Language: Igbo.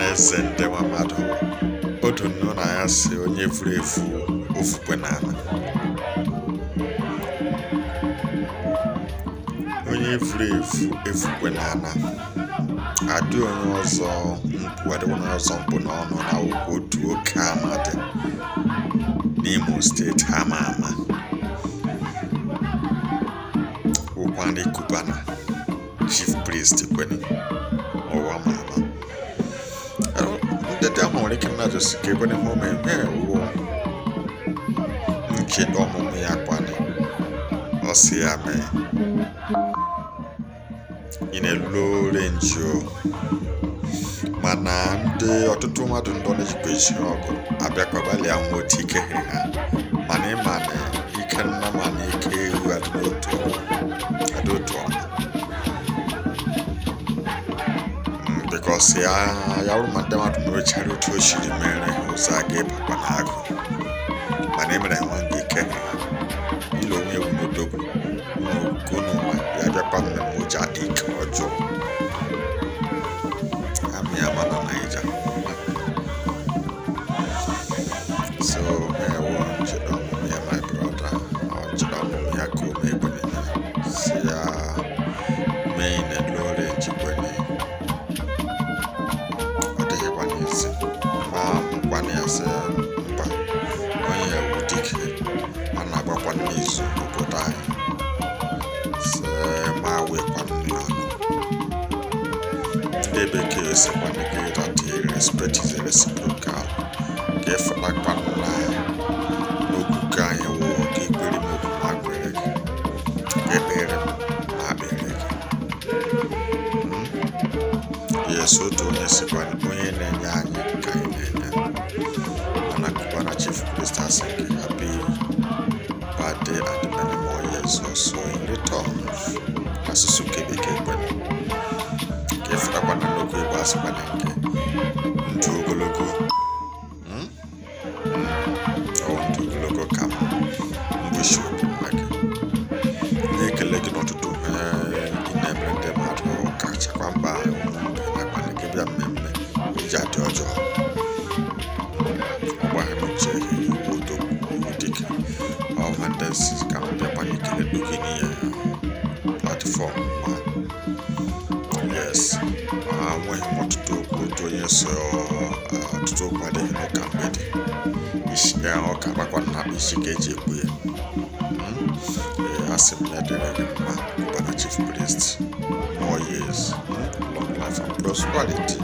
Na eze ndị nwa mmadụ otu nnu na ya si onye furu efu ofukwe n'ala, onye furu efu efukwe n'ala. Adị onye ọzọ mkpu, adịkwa onye ọzọ mkpu n'ọnụ na okwu otu oke amadị n'Imo Steeti ama ama wụkwa ndị Cubana chief priest kweni ụwa ma ama. Ndị dị ama nwere ike mmadụ si ka ekwene hụ ome wụ nchedo ọmụmụ ya kwanị ọ sị ya mee in a low range o. Mana ndị ọtụtụ mmadụ ndị ọ na-ejikwa eji ọgụ abịakwa gbalịa nwa otu ike ha, mana ịma na ike nna ma na ike ewu adị n'otu adị otu ọma, because ya ya bụrụ ma ndị mmadụ mewechara otu o siri mere ha ụzọ a ga-ịbakwa n'agụ, mana e mere ha nwa nke ike ha ile onwe ewu n'odogwu n'ụwa ya bịakwa mmemme o ji adị ike ọjọọ amị ama na Naija. So ewo nchedo ọmụmụ ya, my brother, ọ nchedo ọmụmụ ya ka o mee kwene si ya mee na low range kwene ọ dịghịkwa n'isi ma mụkwana ya sị mba onye ewu dike a na-agbakwa n'izu obodo anyị sị ma wekwa nne ọnụ. Ndị bekee sịkwana gị that respect is reciprocal, ka ịfụtakwa na n'okwuke anyị wụ ka ikpere m okwu ma kpere gị, ka ekpere m ma kpere gị. Yes, otu onye sịkwa onye na-enye anyị ka anyị na-enye, mana Cubana chief priest asị gị happy birthday and many more years also in return. Asụsụ nke bekee kwere ka ịfụtakwa na nnukwu Igbo asịkwana nke ndụ ogologo. Ọ ndụ ogologo ka m mgbochi obi mma gị na-ekele gị n'ọtụtụ ihe ị na-emere ndị mmadụ, kachakwa mkpa ụmụ mbe nakwa gị bịa mmemme iji adị ọjọọ ọgbaghị m nche iwu dike ọma ndị si ka m bịakwa n'ikele gị n'ihe platform ma. Yes, enweghị m ọtụtụ okwu. Otu onye so ọtụtụ okwu adịghị n'ụka mgbede isi ya ọka gbakwa na akpa isi ka eji ekwu ya. Ee, asị m ya dịrị gị mma, Cubana chief priest, more years, long life and prosperity.